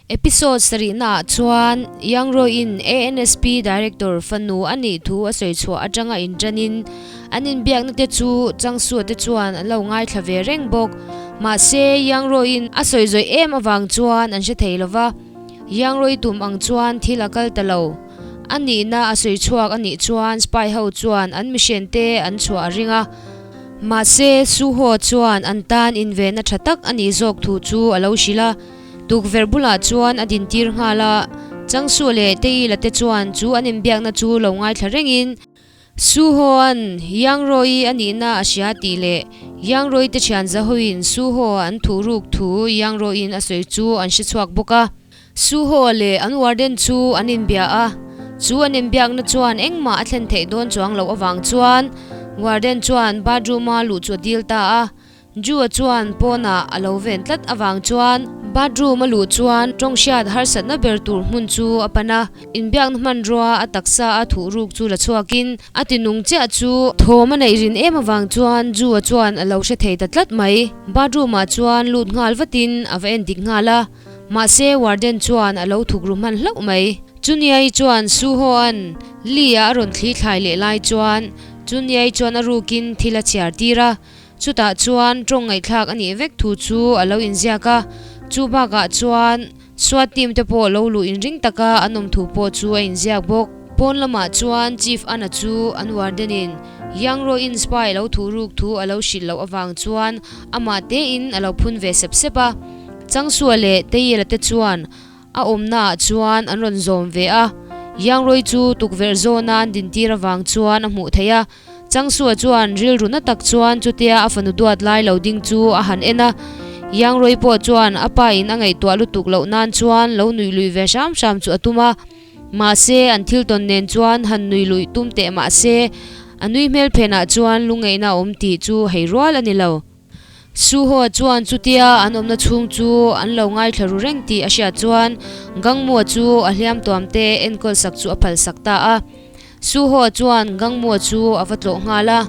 Episode sarihnaah chuan Yang Roy-in ANSP Director fanu a nih thu a sawi chhuah atanga inṭanin an inbiakna te chu Changsuo te chuan an lo ngaithla ve reng bawk. Mahse, Yang Roy-in a sawi zawih em avang chuan an hre thei lo va, Yang Roy tum ang chuan thil a kal ta lo. A nihna a sawi chhuak a nih chuan spy ho chuan an mihrian te an chhuah a ring a. Mahse, Suho chuan an tan invenna tha tak a nih zawk thu chu a lo hrilh a. Tukverh bulah chuan a dintir nghal a, Changsuh leh Teila te chuan chu an inbiakna chu lo ngaithla rengin, Suho-a'n Yangroi a nihna a hria tih leh Yangroi te thian zahoin Suho-a an thuh ruk thu Yangroiin a sawi chu an hre chhuak bawk a. Suho-a leh an warden chu an inbia a, chu an inbiakna chuan engmah a thlen theih dawn chuang loh avang chuan warden chuan bathroom-a luh chu a dil ta a. Ju-a chuan pawnah a lo ven tlat avang chuan bathroom a luh chuan tawng hriat harsatna ber tur hmun chu a pan a, inbiakna hmanrua a taksa a thuh ruk chu la chhuakin a ti nung chiah chu thawm a neih rin em avang chuan Ju-a chuan a lo hre thei ta tlat mai. Bathroom ah chuan lut nghal vatin a va en dik nghal a, mahse warden chuan a lo thuk ru hman hlauh mai. Chuniai chuan Suho-a'n Lee-a a rawn thli thlai leh lai chuan Chuniai chuan a rukin thil a chhiar tir a, Chutah chuan tawng ngaihthlak a nih vek thu chu a lo inziak a, chu bakah chuan SWAT team te pawh lo luh inring taka an awm thu pawh chu a inziak bawk. Pawn lamah chuan Chief Anna chu an warden in Yang Roin spy lo thu ruk thu a lo hrilh loh avang chuan amah tein a lo phun ve sep sep a. Changsua leh Teyela te chuan A awmnaah chuan an rawn zawm ve a, Yangroi chu tukverh zawna an dintir avang chuan a hmuh theih a. Changsua chuan rilru na tak chuan chutia a fanu duat lai lo ding chu a han en a. Yangroi pawh chuan a pa in a ngaihtuah lutuk loh nan chuan lo nuih luih ve hram hram chu a tum a. Mahse, an thil tawn nen chuan han nuih luih tum teh mahse, a nui hmel phenah chuan lungngaihna a awm tih chu hei rual a ni lo. Suho chuan chutia an awmna chhung chu an lo ngaithla ru reng tih a hriat chuan Gangmua chu a hliam tuam te enkawl sak chu a phal sak ta a. Suho chuan Gangmua chu a va tlawh nghal a.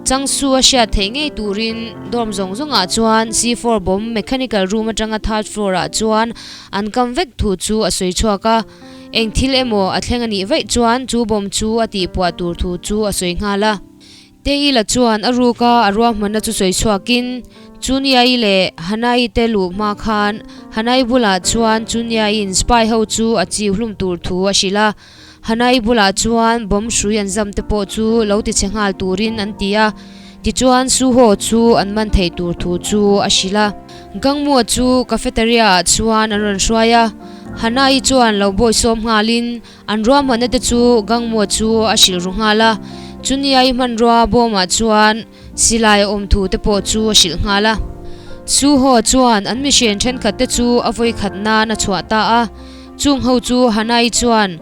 Changsu a hriat theih ngei turin dorm zawng zawngah chuan C4 bomb mechanical room atanga third floor ah chuan an kam vek thu chu a sawi chhuak a. Eng thil emaw a thleng a nih vaih chuan chu bomb chu a tihpuah tur thu chu a sawi nghal a. Teila chuan a ruka a ruahmanna chu sawi chhuakin, Chuniai leh Hanai te luh hma khan Hanai bulah chuan Chuniaiin spy ho chu a chiu hlum tur thu a hrilh a. Hanai bulah chuan bomb hrui an zam te pawh chu lo ti chhe nghal turin an ti a, tichuan Suho chu an man theih tur thu chu a hrilh a. Gangmua chu cafeteria ah chuan an rawn hruai a, Hanai chuan lo bawisawm nghalin An ruahmanna te chu Gangmua chu a hrilh ru nghal a, chuniai hmanrua bawmah chuan silai a awm thu te pawh chu a hrilh nghal a. Suho chuan an mihrian thenkhat te chu a vawi khat nan a chhuah ta a, chung ho chu Hanai chuan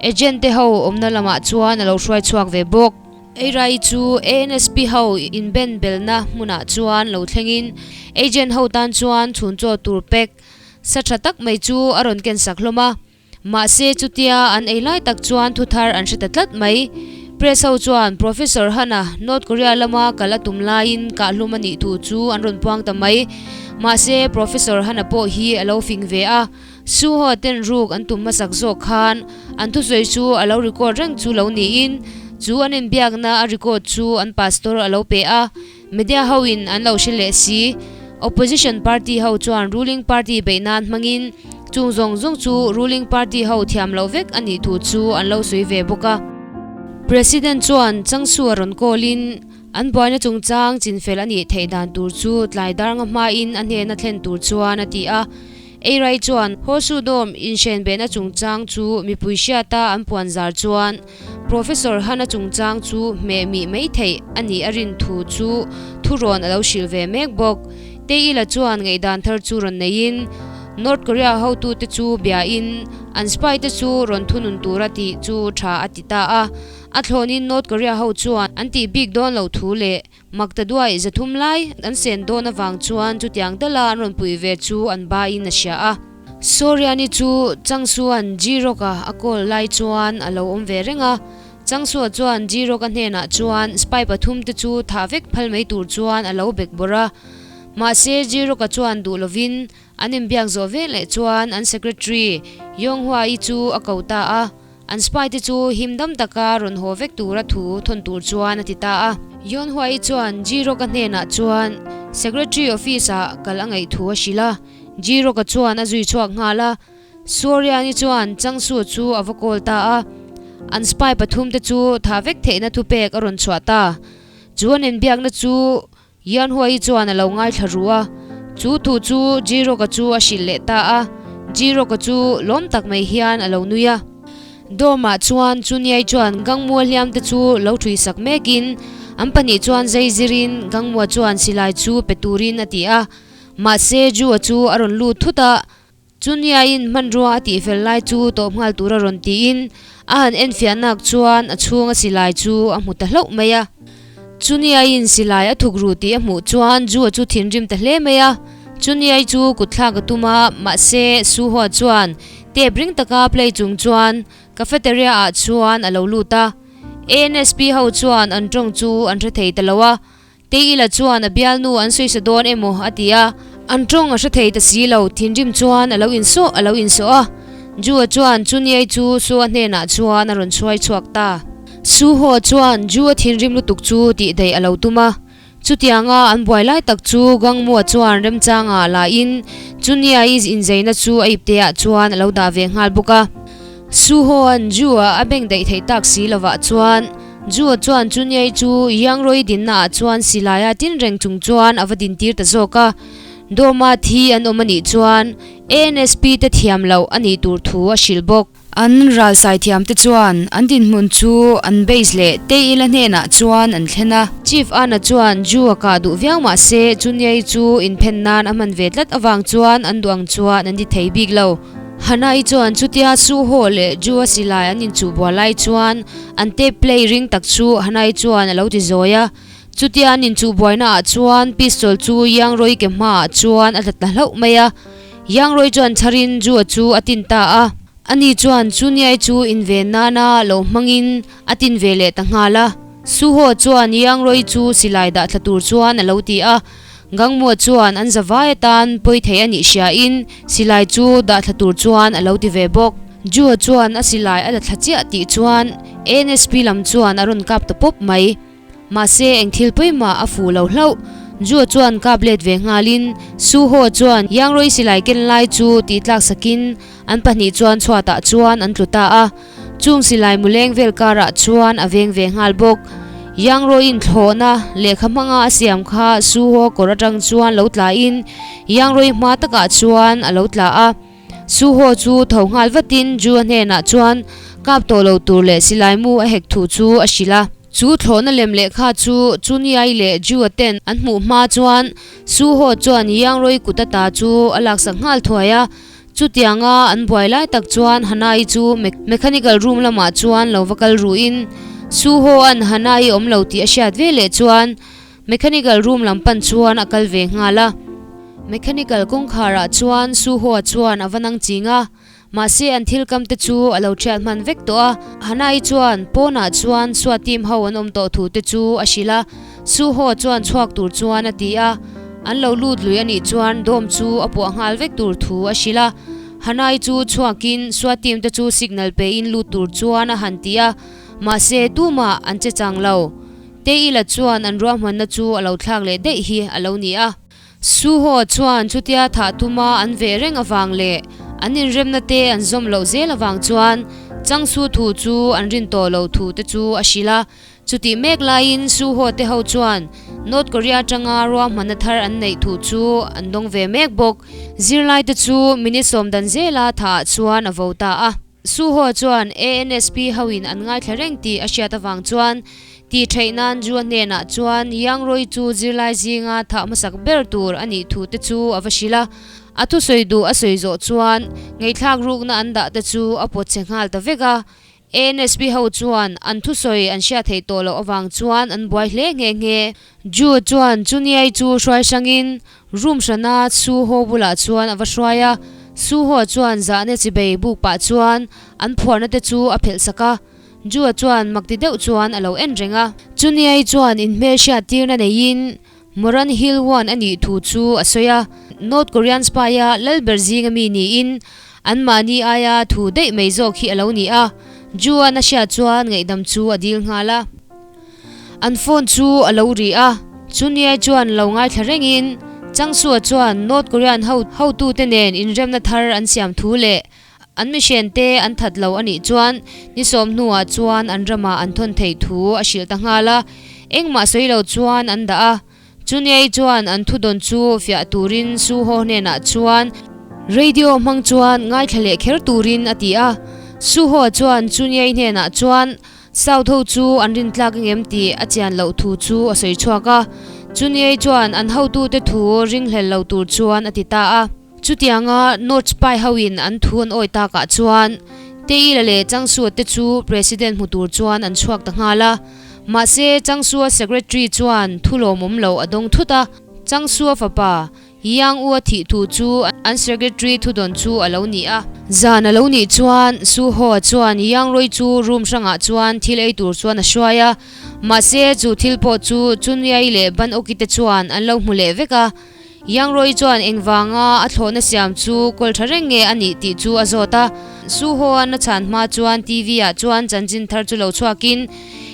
agent te ho awmna lamah chuan a lo hruai chhuak ve bawk. Eirai chu ANSP ho inben belna hmunah chuan lo thlengin agent ho tan chuan chhun chaw tur pek sa tha tak mai chu a rawn ken sak hlawm a. Mahse chutia an ei lai tak chuan thu thar an hre ta tlat mai. Press ho chuan Professor Hana North Korea lama kal a tum laiin kahhlum a nih thu chu an rawn puang ta mai. Mahse Professor Hana pawh hi a lo fing ve a, Suho ten ruk an tum hmasak zawk khan an thusawi chu a lo record reng chu lo niin chu an inbiakna a record chu an pastor a lo pe a, Media ho in an lo hre leh si. Opposition party ho chuan ruling party beih nan hmangin chung zawng zawng chu ruling party ho thiam loh vek a nih thu chu an lo sawi ve bawk a. President chuan Changsu a rawn call in an buaina chungchang chinfel a nih theih dan tur chu tlai dar nga hmain a hnena thlen tur chuan a ti a. Eirai chuan Hosu Dome inhren behna chungchang chu mipui hriata an puan zar chuan Professor Hana chungchang chu hmeh mih mai theih a nih a rin thu chu thurawn a lo hrilh ve mek bawk. Teila chuan ngaihdan thar chu rawn neiin North Korea hotute chu biain an spy te chu rawn thunun tura tih chu tha a ti ta a. A thlawnin North Korea ho chuan an tih bik dawn loh thu leh Makta duai 300 lai an sen dawn avang chuan chutiang dala an rawn puih ve chu an bain a hria a. Soriani chu Changsuan G-Rock-a a call lai chuan a lo awm ve reng a. Changsua chuan G-Rock-a hnenah chuan spy pathum te chu thah vek phal mai tur chuan a lo bek bawrh a. Mahse, Ji-Ruk-a chuan duh lovin an inbiak zawh veleh chuan an secretary Yong Hua-i chu a ko ta a. An spy te chu him dam taka rawn haw vek tura thu thawn tur chuan a ti ta a. Yeon Hua-i chuan Ji Rok-a hnenah chuan Secretary office ah kal a ngaih thu a hrilh a. Ji Rok-a chuan a zui chhuak nghal a. Suoriani chuan Chang Su chu a va call ta a. An spy pathum te chu tha vek theihna thupek a rawn chhuah ta. Chu an inbiakna chu Yeon Hua-i chuan a lo ngaithla ru a, chu thu chu Ji Rok-a chu a hrilh leh ta a, Ji Rok-a chu lawm tak mai hian a lo nui a. Dorm-ah chuan Chuniai chuan Gangmua hliam te chu lo thui sak mekin an pahnih chuan zai zirin Gangmua chuan silai chu pe turin a ti a, mahse Ju-a chu a rawn lut thut a, Chuniaiin hmanrua a tihfel lai chu tawp nghal tura rawn tiin a han enfiahnak chuan a chhunga silai chu a hmu ta hlauh mai a. Chuniaiin silai a thuk ru tih a hmuh chuan Jua chu thinrim ta hle mai a. Chuniai chu kutthlak a tum a, mahse Suhua chuan tape ring taka play chung chuan cafeteria ah chuan a lo lut a. ANSP ho chuan an tawng chu an hre thei ta lo a. Teila chuan a bialnu an sawi sa dawn emaw a ti a, an tawng a hre thei ta si lo, thinrim chuan a lo insawh a lo insawh a. Jua chuan Chuniai chu Sua hnenah chuan a rawn chhuai chhuak ta. Su Ho chuan Jua thinrim lutuk chu tih daih a lo tum a, chutianga an buai lai tak chu Gangmua chuan remchangah la in Chuniai inzeina chu a ipteah chuan a lo dah ve nghal bawk a. Su Ho-a'n Jua a beng daih theih tak si lovah chuan Jua chuan Chuniai chu Yangroi dinnaah chuan silaia tin reng chung chuan a va dintir ta zawk a. Dawma thi an awm a nih chuan ANSP te thiam loh a nih tur thu a hrilh bawk. An ralsai thiam te chuan an dinhmun chu an base leh Teila hnenah chuan an thlen a. Chief Anna chuan Ju a kah duh viau mah se Chuniai chu inphen nan a hman ve tlat avang chuan an duh ang chuan an ti thei bik lo. Hanai chuan chutia Suho leh Jua silai an inchuh bual lai chuan an tape play ring tak chu Hanai chuan a lo ti zawi a. Chutia an inchuh buaina ah chuan pistol chu Yangroi ke hmaah chuan a tla ta hlauh mai a. Yangroi chuan chharin Jua chu a tin ta a. Ani chuan Chuniai chu inven nana lo hmangin a tin ve leh ta nghal a. Suho chuan Yangroi chu silai dah thla tur chuan a lo ti a. Gangmua chuan an zavai atan pawi thei a nih hriain silai chu dah thla tur chuan a lo ti ve bawk. Jua chuan a silai a la thla chiah tih chuan ANSP lam chuan a rawn kap ta pawp mai. Mahse eng thil pawimah a fuh lo hlauh. Jua chuan kap let ve nghalin Su Ho chuan Yangroi silai ken lai chu tih tlak sakin an pahnih chuan chhuatah chuan an tlu ta a. Chung silai muleng vel karah chuan a veng ve nghal bawk. Yangroin thlawhna lehkha hmanga a siam kha Suho kawr atang chuan lo tlain Yangroi hma takah chuan a lo tla a. Suho chu tho nghal vatin Jua hnenah chuan kap tawh lo tur leh silai mu a hek thu chu a hrilh a. Chu thlawhna lem lehkha chu Chuniai leh Jua ten an hmuh hma chuan Suho chuan Yangroi kut ata chu a laksak nghal thuai a. Chutianga an buai lai tak chuan Hanai chu mechanical room lamah chuan lo va kal ruhin Suho-a'n Hanai awm lo tih a hriat ve leh chuan mechanical room lam pan chuan a kal ve nghal a. Mechanical kawngkharah chuan Suho-a chuan a va nang ching a, mahse an thil kam te chu a lo thiat hman vek tawh a. Hanai chuan pawnah chuan SWAT team ho an awm tawh thu te chu a hrilh a, Suho chuan chhuak tur chuan a ti a. An lo lut lui a nih chuan dawm chu a puah nghal vek tur thu a hrilh a. Hanai chu chhuakin SWAT team te chu signal pein lut tur chuan a han ti a, mahse tumah an che chang lo. Teila chuan an ruahmanna chu a lo thlak leh daih hi a lo ni a. Suho chuan chutia thah tuma an veh reng avang leh an inremna te an zawm loh zel avang chuan Changsu thu chu an rin tawh loh thu te chu a hrilh a. Chutih mek laiin Suho te ho chuan North Korea atanga ruahmanna thar an neih thu chu an dawng ve mek bawk. Zirlai te chu minute sawm dan zela thaah chuan a vo ta a. Suho chuan ANSP hoin an ngaithla reng tih a hriat avang chuan tih theih nan Jua hnenah chuan Yang Roi chu zirlai zinga thah hmasak ber tur a nih thu te chu a va hrilh a. A thusawi duh a sawi zawh chuan ngaihthlak rukna an dah te chu a pawt chhe nghal ta vek a. ANSP ho chuan an thusawi an hriat theih tawh loh avang chuan an buai hle nghe nghe. Ju chuan Chuniai chu hruai hrangin room hrana Su Ho bulah chuan a va hruai a. Su Ho chuan zahna chibei buk pah chuan an phuarna te chu a phelh sak a. Ju chuan makti deuh chuan a lo en reng a. Chuniai chuan inhmelhriat tirna neiin. Moran Hill One a nih thu chu a sawi a. North Korean spy a lalber zinga mi niin anmahni aia thu daih mai zawk hi a lo ni a. Ju-a'n a hriat chuan ngaihdam chu a dil nghal a. An phone chu a lo ri a, Chuniai chuan lo ngaithla rengin Changsua chuan North Korean ho hotute nen inremna thar an siam thu leh an mihriante an that lo a nih chuan ni sawm hnuah chuan an ramah an thawn theih thu a hrilh ta nghal a, engmah sawi lo chuan an dah a. Chuniai chuan an thudawn chu fiah turin Suho hnenah chuan radio hmang chuan ngaithla leh kher turin a ti a. Suho chuan Chuniai hnenah chuan South ho chu an rintlak engem tih a chian loh thu chu a sawi chhuak a. Chuniai chuan an hotute thu ringhlel lo tur chuan a ti ta a. Chutianga North Spy hoin an thu an awi takah chuan Teila leh Changsua te chu President hmu tur chuan an chhuak ta nghal a. Mahse, Changsua Secretary chuan thu lawmawm lo a dawng thut a, Changsua fapa Yang U a thih thu chu an Secretary thudawn chu a lo ni a. Zan a lo nih chuan Su Hoa chuan Yang Rui chu room hrangah chuan thil ei tur chuan a hruai a. Mahse, chu thil pawh chu Chunyai leh Ban Oki te chuan an lo hmu leh vek a. Yang Rui chuan engvanga a thlawhna siam chu kawl tha reng nge a nih tih chu a zawt a. Su Hoa-an a chhan hma chuan TV ah chuan chanchin thar chu lo chhuakin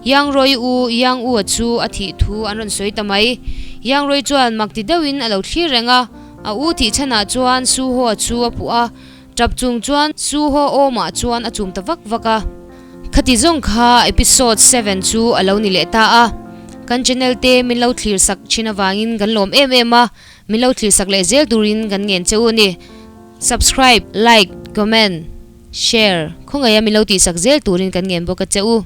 Yang Rui u Yang U-a chu a thih thu an rawn sawi ta mai. Yang Rui chuan mak ti deuhin a lo thlir reng a, a u thih chhanah chuan Su Hoa chu a puh a, tap chung chuan Su Hoa awmah chuan a chum ta vak vak a. Khati zawng kha episode seven chu a lo ni leh ta a, kan channel te min lo thlir sak thin avangin kan lawm em em a, min lo thlir sak leh zel turin kan ngen che u a ni. Subscribe, like, comment, share khawngaih a min lo tih sak zel turin kan ngen bawk a che u.